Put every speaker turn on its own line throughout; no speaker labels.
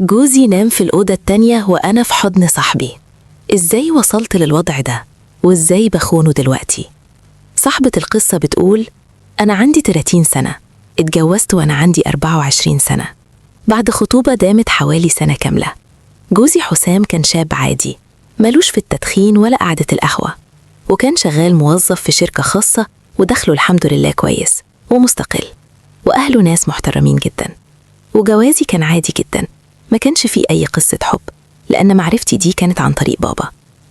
جوزي نام في الأوضة التانية وأنا في حضن صاحبي. إزاي وصلت للوضع ده؟ وإزاي بخونه دلوقتي؟ صاحبة القصة بتقول: أنا عندي 30 سنة، اتجوزت وأنا عندي 24 سنة، بعد خطوبة دامت حوالي سنة كاملة. جوزي حسام كان شاب عادي، ملوش في التدخين ولا قعدة القهوة، وكان شغال موظف في شركة خاصة، ودخله الحمد لله كويس ومستقل، وأهله ناس محترمين جدا. وجوازي كان عادي جدا، ما كانش فيه أي قصة حب، لأن معرفتي دي كانت عن طريق بابا،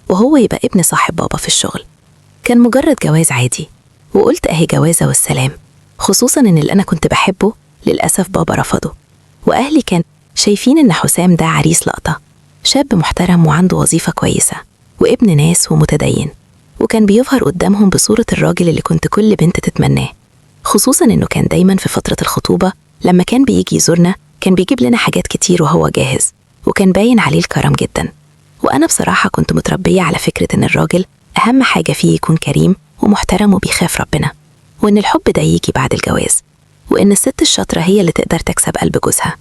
وهو يبقى ابن صاحب بابا في الشغل. كان مجرد جواز عادي، وقلت أهي جوازة والسلام، خصوصا إن اللي أنا كنت بحبه للأسف بابا رفضه، وأهلي كان شايفين إن حسام ده عريس لقطة، شاب محترم وعنده وظيفة كويسة وابن ناس ومتدين، وكان بيظهر قدامهم بصورة الراجل اللي كنت كل بنت تتمناه، خصوصا إنه كان دايما في فترة الخطوبة لما كان بيجي يزورنا كان بيجيب لنا حاجات كتير وهو جاهز، وكان باين عليه الكرم جدا. وأنا بصراحة كنت متربية على فكرة إن الراجل أهم حاجة فيه يكون كريم ومحترم وبيخاف ربنا، وإن الحب ده يجي بعد الجواز، وإن الست الشاطرة هي اللي تقدر تكسب قلب جوزها.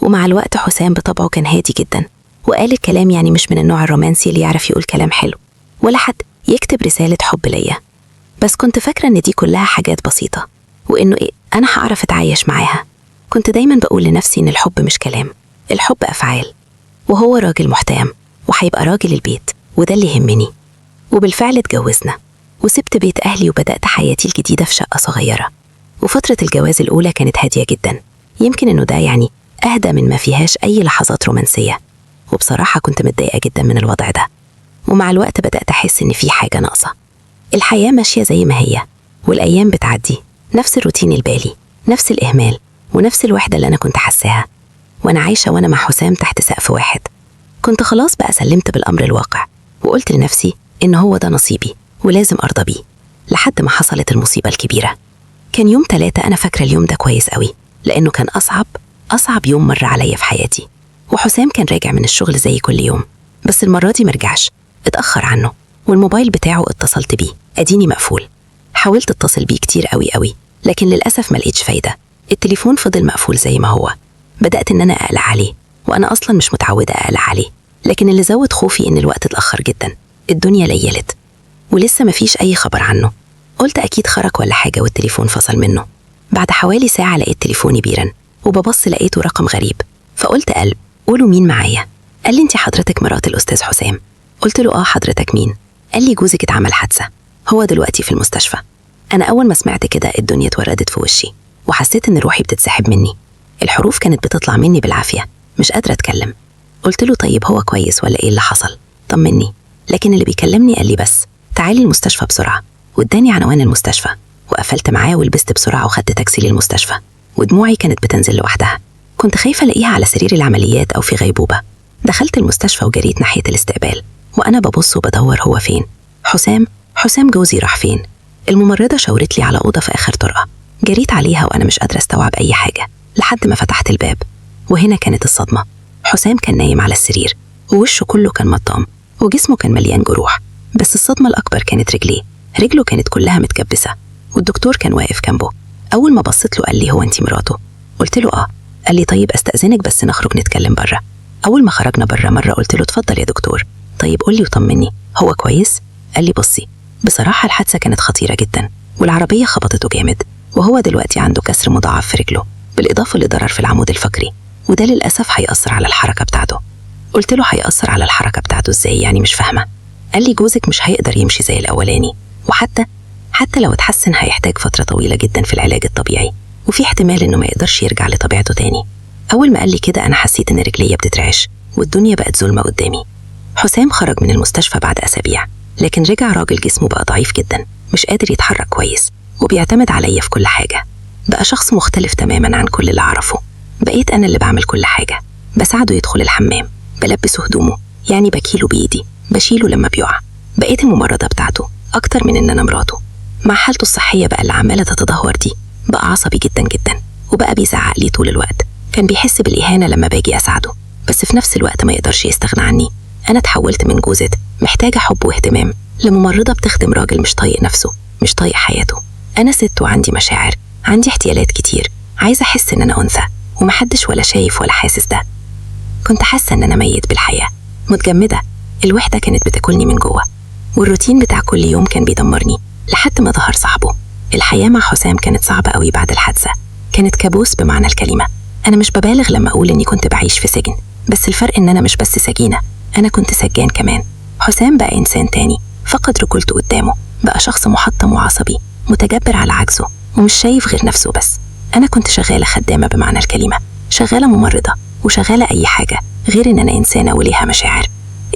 ومع الوقت حسام بطبعه كان هادي جدا، وقال الكلام يعني مش من النوع الرومانسي اللي يعرف يقول كلام حلو ولا حد يكتب رسالة حب ليا، بس كنت فاكرة إن دي كلها حاجات بسيطة، وإنه إيه أنا هعرف أتعايش معاها. كنت دايما بقول لنفسي إن الحب مش كلام، الحب أفعال، وهو راجل محترم وهيبقى راجل البيت، وده اللي يهمني. وبالفعل اتجوزنا، وسبت بيت أهلي وبدأت حياتي الجديدة في شقة صغيرة. وفترة الجواز الأولى كانت هادية جدا، يمكن إنه ده يعني أهدى من ما فيهاش أي لحظات رومانسية، وبصراحة كنت متضايقة جدا من الوضع ده. ومع الوقت بدأت أحس إن في حاجة ناقصة، الحياة ماشية زي ما هي، والأيام بتعدي، نفس الروتين البالي، نفس الإهمال، ونفس الوحدة اللي أنا كنت حاساها وأنا عايشة وأنا مع حسام تحت سقف واحد. كنت خلاص بقى سلمت بالأمر الواقع، وقلت لنفسي إن هو ده نصيبي ولازم أرضى بيه، لحد ما حصلت المصيبة الكبيرة. كان يوم 3، أنا فاكرة اليوم ده كويس قوي، لأنه كان أصعب يوم مر عليا في حياتي. وحسام كان راجع من الشغل زي كل يوم، بس المرة دي مرجعش، اتأخر عنه، والموبايل بتاعه اتصلت بيه أديني مقفول. حاولت اتصل بيه كتير قوي قوي، لكن للأسف ما لقيتش فايدة، التليفون فضل مقفول زي ما هو. بدأت إن أنا أقلق عليه، وأنا أصلا مش متعودة أقلق عليه، لكن اللي زود خوفي إن الوقت اتأخر جدا، الدنيا ليلت ولسه مفيش أي خبر عنه. قلت أكيد خرج ولا حاجة والتليفون فصل منه. بعد حوالي ساعة لقيت تليفوني بيرن، وببص لقيته رقم غريب، فقلت قلب قولوا مين معايا؟ قال لي انت حضرتك مرات الأستاذ حسام؟ قلت له آه حضرتك مين؟ قال لي جوزك اتعمل حادثة، هو دلوقتي في المستشفى. أنا أول ما سمعت كده الدنيا اتوردت في وشي، وحسيت إن روحي بتتسحب مني، الحروف كانت بتطلع مني بالعافية، مش قادرة أتكلم. قلت له طيب هو كويس ولا إيه اللي حصل؟ طمني. لكن اللي بيكلمني قال لي بس تعالي المستشفى بسرعة، واداني عنوان المستشفى، وقفلت معاه ولبست بسرعة وخدت تاكسي للمستشفى، ودموعي كانت بتنزل لوحدها. كنت خايفة ألاقيها على سرير العمليات أو في غيبوبة. دخلت المستشفى وجريت ناحية الاستقبال، وأنا ببص وبدور هو فين؟ حسام جوزي راح فين؟ الممرضة شاورت لي على أوضة في آخر طرقة، جريت عليها وأنا مش قادرة أستوعب أي حاجة لحد ما فتحت الباب، وهنا كانت الصدمة. حسام كان نايم على السرير، ووشه كله كان مطام، وجسمه كان مليان جروح، بس الصدمة الأكبر كانت رجليه، رجله كانت كلها متجبسة، والدكتور كان واقف جنبه. أول ما بصيت له قال لي هو أنت مراته؟ قلت له آه. قال لي طيب أستأذنك بس نخرج نتكلم بره. أول ما خرجنا بره مرة قلت له اتفضل يا دكتور، طيب قول لي وطمني هو كويس؟ قال لي بصي بصراحة الحادثة كانت خطيرة جدا، والعربية خبطته جامد، وهو دلوقتي عنده كسر مضاعف في رجله، بالإضافة لضرر في العمود الفقري، وده للأسف هيأثر على الحركة بتاعته. قلت له هيأثر على الحركة بتاعته إزاي يعني؟ مش فاهمة. قال لي جوزك مش هيقدر يمشي زي الأولاني، وحتى لو اتحسن هيحتاج فترة طويلة جدا في العلاج الطبيعي، وفي احتمال إنه ما يقدرش يرجع لطبيعته تاني. أول ما قال لي كده أنا حسيت إن رجليا بتترعش والدنيا بقت ظلمة قدامي. حسام خرج من المستشفى بعد أسابيع، لكن رجع راجل جسمه بقى ضعيف جدا، مش قادر يتحرك كويس، وبيعتمد عليا في كل حاجة. بقى شخص مختلف تماما عن كل اللي أعرفه. بقيت أنا اللي بعمل كل حاجة، بساعده يدخل الحمام، بلبسه هدومه، يعني بكيله بإيدي، بشيله لما بيقع. بقيت الممرضة بتاعته أكتر من إن أنا مراته. مع حالته الصحية بقى اللي عمالة تتدهور دي، بقى عصبي جدا جدا، وبقى بيزعق لي طول الوقت. كان بيحس بالإهانة لما باجي أساعده، بس في نفس الوقت ما يقدرش يستغنى عني. أنا اتحولت من جوزة محتاجة حب واهتمام لممرضة بتخدم راجل مش طايق نفسه، مش طايق حياته. أنا ست وعندي مشاعر، عندي احتيالات كتير، عايزة أحس إن أنا أنثى، ومحدش ولا شايف ولا حاسس ده. كنت حاسة إن أنا ميت بالحياة، متجمدة. الوحدة كانت بتاكلني من جوه، والروتين بتاع كل يوم كان بيدمرني لحد ما ظهر صاحبه. الحياة مع حسام كانت صعبة قوي بعد الحادثة، كانت كابوس بمعنى الكلمة. أنا مش ببالغ لما أقول إني كنت بعيش في سجن، بس الفرق إن أنا مش بس سجينة، أنا كنت سجان كمان. حسام بقى إنسان تاني، فقد رجولته قدامه، بقى شخص محطم وعصبي، متجبر على عجزه ومش شايف غير نفسه بس. أنا كنت شغالة خدامة بمعنى الكلمة، شغالة ممرضة وشغالة أي حاجة غير إن أنا إنسانة وليها مشاعر.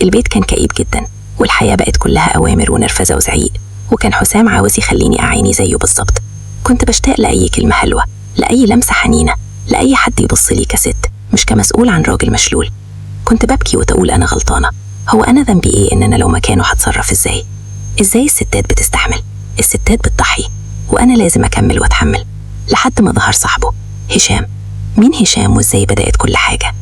البيت كان كئيب جدا، والحياة بقت كلها أوامر ونرفزة وزعيق، وكان حسام عاوز يخليني أعاني زيه بالظبط. كنت بشتاق لأي كلمة حلوة، لأي لمسة حنينة، لأي حد يبص لي كست، مش كمسؤول عن راجل مشلول. كنت ببكي وتقول أنا غلطانة، هو أنا ذنبي إيه إن أنا لو مكانه هتصرف إزاي؟ إزاي الستات بتستحمل؟ الستات بتضحي، وأنا لازم أكمل وأتحمل. لحد ما ظهر صاحبه هشام. مين هشام وإزاي بدأت كل حاجة؟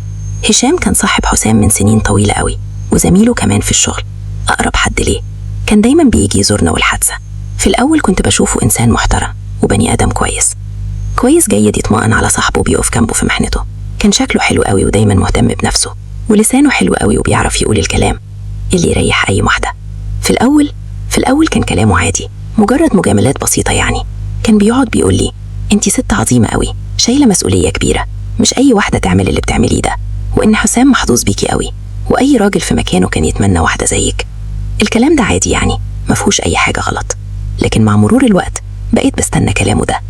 هشام كان صاحب حسام من سنين طويلة قوي، وزميله كمان في الشغل، أقرب حد ليه. كان دايما بيجي يزورنا والحادثة. في الأول كنت بشوفه إنسان محترم وبني آدم كويس كويس، جيد، يطمئن على صاحبه وبيقف جنبه في محنته. كان شكله حلو قوي ودايما مهتم بنفسه، ولسانه حلو قوي وبيعرف يقول الكلام اللي يريح أي واحدة. في الأول كان كلامه عادي، مجرد مجاملات بسيطة يعني. كان بيقعد بيقول لي: انتي ست عظيمة قوي، شايلة مسؤولية كبيرة، مش أي واحدة تعمل اللي بتعمليه ده، وإن حسام محظوظ بيكي قوي، وأي راجل في مكانه كان يتمنى واحدة زيك. الكلام ده عادي يعني، مفهوش أي حاجة غلط. لكن مع مرور الوقت بقيت بستنى كلامه ده،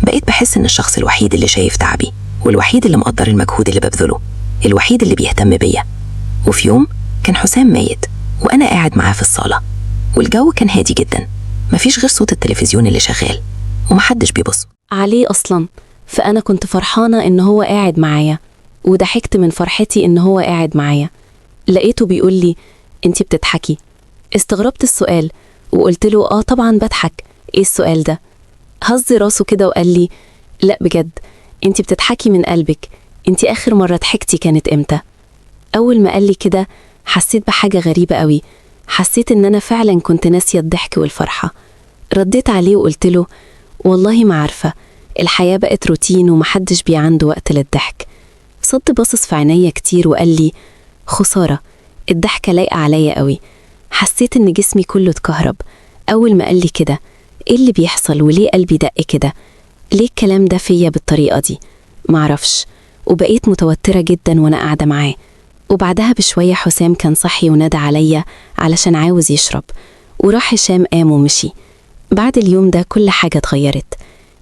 بقيت بحس إن الشخص الوحيد اللي شايف تعبي، والوحيد اللي مقدر المجهود اللي ببذله، الوحيد اللي بيهتم بيا. وفي يوم كان حسام ميت وأنا قاعد معاه في الصالة، والجو كان هادي جدا، مفيش غير صوت التلفزيون اللي شغال، ومحدش بيبص
عليه أصلا. فأنا كنت فرحانة إن هو قاعد معايا، وضحكت من فرحتي إن هو قاعد معايا. لقيته بيقول لي: انتي بتضحكي؟ استغربت السؤال وقلت له: آه طبعا بضحك، إيه السؤال ده؟ هز راسه كده وقال لي: لا بجد، انتي بتضحكي من قلبك؟ انتي آخر مرة ضحكتي كانت إمتى؟ أول ما قال لي كده حسيت بحاجة غريبة قوي، حسيت إن أنا فعلا كنت ناسية الضحك والفرحة. رديت عليه وقلت له: والله ما عارفة، الحياة بقت روتين ومحدش بقى عنده وقت للضحك. صد باصص في عينيا كتير وقال لي: خسارة، الضحكة لايقة عليا قوي. حسيت إن جسمي كله اتكهرب أول ما قال لي كده. إيه اللي بيحصل؟ وليه قلبي دق كده؟ ليه الكلام ده فيا بالطريقة دي؟ معرفش. وبقيت متوترة جدا وأنا قاعدة معاه. وبعدها بشوية حسام كان صحي ونادى عليا علشان عاوز يشرب، وراح هشام قام ومشي. بعد اليوم ده كل حاجة اتغيرت.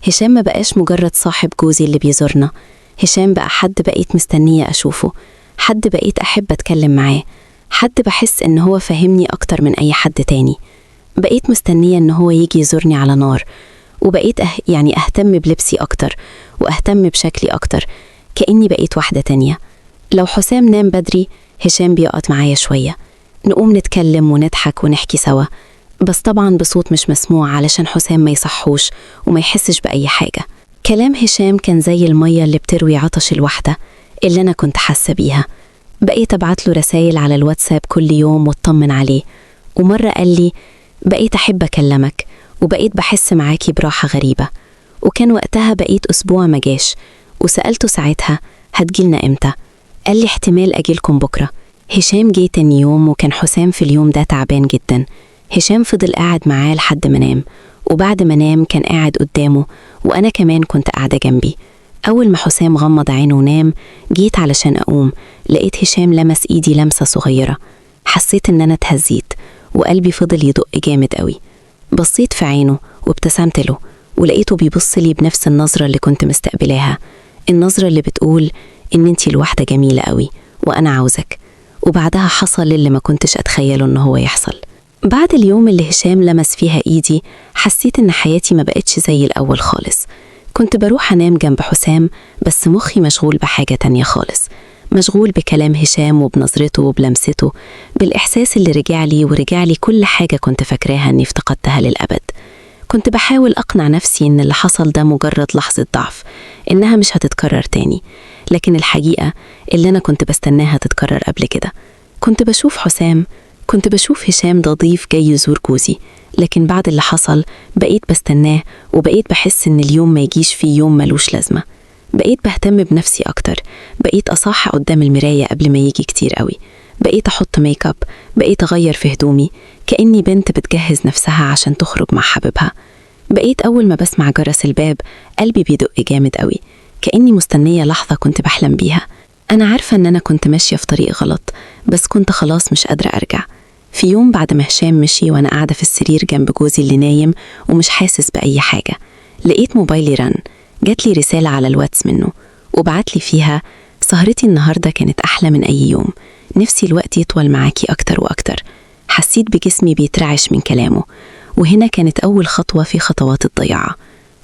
هشام ما بقاش مجرد صاحب جوزي اللي بيزورنا، هشام بقى حد بقيت مستنية أشوفه، حد بقيت أحب أتكلم معاه، حد بحس إن هو فاهمني أكتر من أي حد تاني. بقيت مستنية إن هو يجي يزورني على نار، وبقيت يعني أهتم بلبسي أكتر وأهتم بشكلي أكتر، كأني بقيت واحدة تانية. لو حسام نام بدري، هشام بيقعد معايا شوية، نقوم نتكلم ونضحك ونحكي سوا، بس طبعا بصوت مش مسموع علشان حسام ما يصحوش وما يحسش بأي حاجة. كلام هشام كان زي المية اللي بتروي عطش الوحدة اللي أنا كنت حاسة بيها. بقيت أبعت له رسايل على الواتساب كل يوم واطمن عليه. ومرة قال لي: بقيت أحب أكلمك وبقيت بحس معاكي براحة غريبة. وكان وقتها بقيت أسبوع ما جاش، وسألته ساعتها: هتجيلنا إمتى؟ قال لي: احتمال أجيلكم بكرة. هشام جه تاني يوم، وكان حسام في اليوم ده تعبان جدا. هشام فضل قاعد معاه لحد ما نام، وبعد ما نام كان قاعد قدامه، وأنا كمان كنت قاعدة جنبي. أول ما حسام غمض عينه ونام، جيت علشان أقوم، لقيت هشام لمس إيدي لمسة صغيرة. حسيت إن أنا اتهزيت وقلبي فضل يدق جامد قوي. بصيت في عينه وابتسمت له، ولقيته بيبص لي بنفس النظرة اللي كنت مستقبلاها، النظرة اللي بتقول إن انتي الواحدة جميلة قوي وأنا عاوزك. وبعدها حصل اللي ما كنتش أتخيله إن هو يحصل. بعد اليوم اللي هشام لمس فيها إيدي، حسيت إن حياتي ما بقتش زي الأول خالص. كنت بروح أنام جنب حسام، بس مخي مشغول بحاجة تانية خالص، مشغول بكلام هشام وبنظرته وبلمسته، بالإحساس اللي رجع لي ورجع لي كل حاجة كنت فاكراها إني افتقدتها للأبد. كنت بحاول أقنع نفسي إن اللي حصل ده مجرد لحظة ضعف، إنها مش هتتكرر تاني، لكن الحقيقة اللي أنا كنت بستناها تتكرر قبل كده. كنت بشوف هشام ده ضيف جاي يزور جوزي، لكن بعد اللي حصل بقيت بستناه، وبقيت بحس إن اليوم ما يجيش فيه يوم ملوش لازمة. بقيت بهتم بنفسي أكتر، بقيت أصحى قدام المراية قبل ما يجي كتير قوي، بقيت أحط make up، بقيت أغير في هدومي كأني بنت بتجهز نفسها عشان تخرج مع حبيبها. بقيت أول ما بسمع جرس الباب قلبي بيدق جامد قوي، كأني مستنية لحظة كنت بحلم بيها. أنا عارفة إن أنا كنت ماشية في طريق غلط، بس كنت خلاص مش قادرة أرجع. في يوم بعد ما هشام مشي وأنا قاعدة في السرير جنب جوزي اللي نايم ومش حاسس بأي حاجة، لقيت موبايلي رن. جات لي رسالة على الواتس منه وبعت لي فيها: سهرتي النهاردة كانت أحلى من أي يوم، نفسي الوقت يطول معاكي أكتر وأكتر. حسيت بجسمي بيترعش من كلامه، وهنا كانت أول خطوة في خطوات الضياع.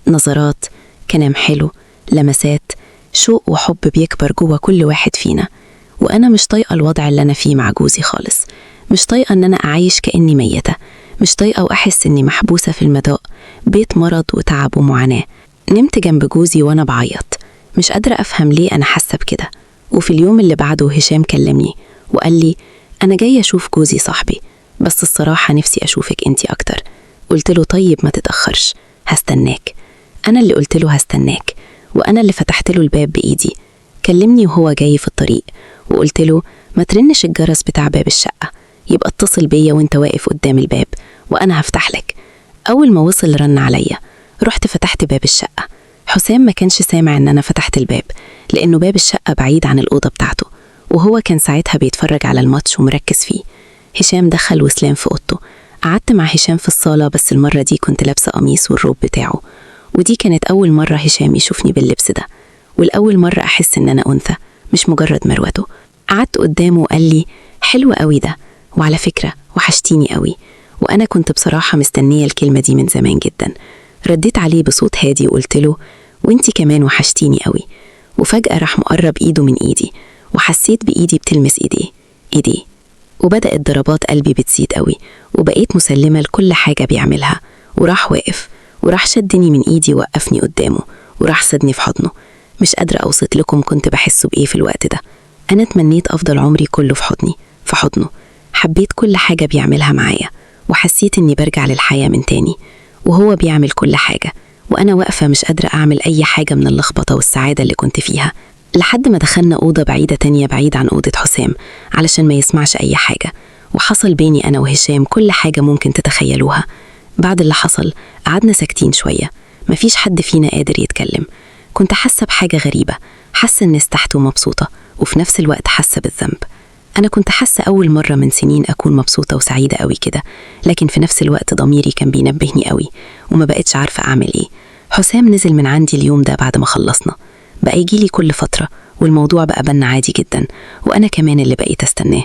نظرات، كلام حلو، لمسات، شوق وحب بيكبر جوه كل واحد فينا. وأنا مش طايقة الوضع اللي أنا فيه مع جوزي خالص، مش طايقة إن أنا أعيش كأني ميتة، مش طايقة وأحس إني محبوسة في المداء، بيت مرض وتعب ومعاناة. نمت جنب جوزي وأنا بعيط، مش قادرة أفهم ليه أنا حاسة بكده. وفي اليوم اللي بعده هشام كلمني وقال لي: أنا جاي أشوف جوزي صاحبي، بس الصراحة نفسي أشوفك أنتي أكتر. قلت له: طيب ما تتأخرش، هستناك. أنا اللي قلت له هستناك، وأنا اللي فتحت له الباب بإيدي. كلمني وهو جاي في الطريق وقلت له: ما ترنش الجرس بتاع باب الشقة، يبقى اتصل بيا وانت واقف قدام الباب وأنا هفتح لك. أول ما وصل رن عليا، رحت فتحت باب الشقة. حسام ما كانش سامع إن أنا فتحت الباب، لأنه باب الشقة بعيد عن الأوضة بتاعته، وهو كان ساعتها بيتفرج على الماتش ومركز فيه. هشام دخل وسلام في أوضته. قعدت مع هشام في الصالة، بس المرة دي كنت لابسة قميص والروب بتاعه، ودي كانت أول مرة هشام يشوفني باللبس ده، والأول مرة أحس إن أنا أنثى مش مجرد مروته. قعدت قدامه وقال لي: حلو قوي ده، وعلى فكرة وحشتيني قوي. وأنا كنت بصراحة مستنية الكلمة دي من زمان جدا. رديت عليه بصوت هادي وقلت له: وانتي كمان وحشتيني قوي. وفجأة راح مقرب إيده من إيدي، وحسيت بإيدي بتلمس إيديه، وبدأت ضربات قلبي بتزيد قوي، وبقيت مسلمة لكل حاجة بيعملها. وراح واقف وراح شدني من إيدي ووقفني قدامه، وراح سدني في حضنه. مش قادرة أوصف لكم كنت بحسه بإيه في الوقت ده. أنا تمنيت أفضل عمري كله في حضني، في حضنه. حبيت كل حاجة بيعملها معايا، وحسيت إني برجع للحياة من تاني، وهو بيعمل كل حاجة وأنا واقفة مش قادرة أعمل أي حاجة من اللخبطة والسعادة اللي كنت فيها. لحد ما دخلنا أوضة بعيدة تانية بعيد عن أوضة حسام علشان ما يسمعش أي حاجة. وحصل بيني أنا وهشام كل حاجة ممكن تتخيلوها. بعد اللي حصل قعدنا ساكتين شوية، مفيش حد فينا قادر يتكلم. كنت حاسة بحاجة غريبة، حاسة إني استحت ومبسوطة، وفي نفس الوقت حاسة بالذنب. أنا كنت حاسة أول مرة من سنين أكون مبسوطة وسعيدة قوي كده، لكن في نفس الوقت ضميري كان بينبهني قوي وما بقتش عارفة أعمل إيه. حسام نزل من عندي اليوم ده بعد ما خلصنا، بقى يجيلي كل فترة، والموضوع بقى بنا عادي جدا، وأنا كمان اللي بقيت أستناه.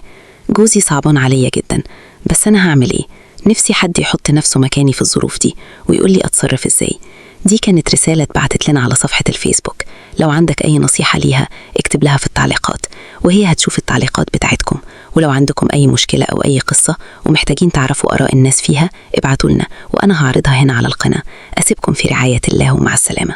جوزي صعبان عليا جدا، بس أنا هعمل إيه؟ نفسي حد يحط نفسه مكاني في الظروف دي ويقول لي أتصرف إزاي. دي كانت رسالة اتبعتت لنا على صفحة الفيسبوك. لو عندك أي نصيحة ليها اكتب لها في التعليقات، وهي هتشوف التعليقات بتاعتكم. ولو عندكم أي مشكلة أو أي قصة ومحتاجين تعرفوا آراء الناس فيها ابعتوا لنا، وأنا هعرضها هنا على القناة. أسيبكم في رعاية الله ومع السلامة.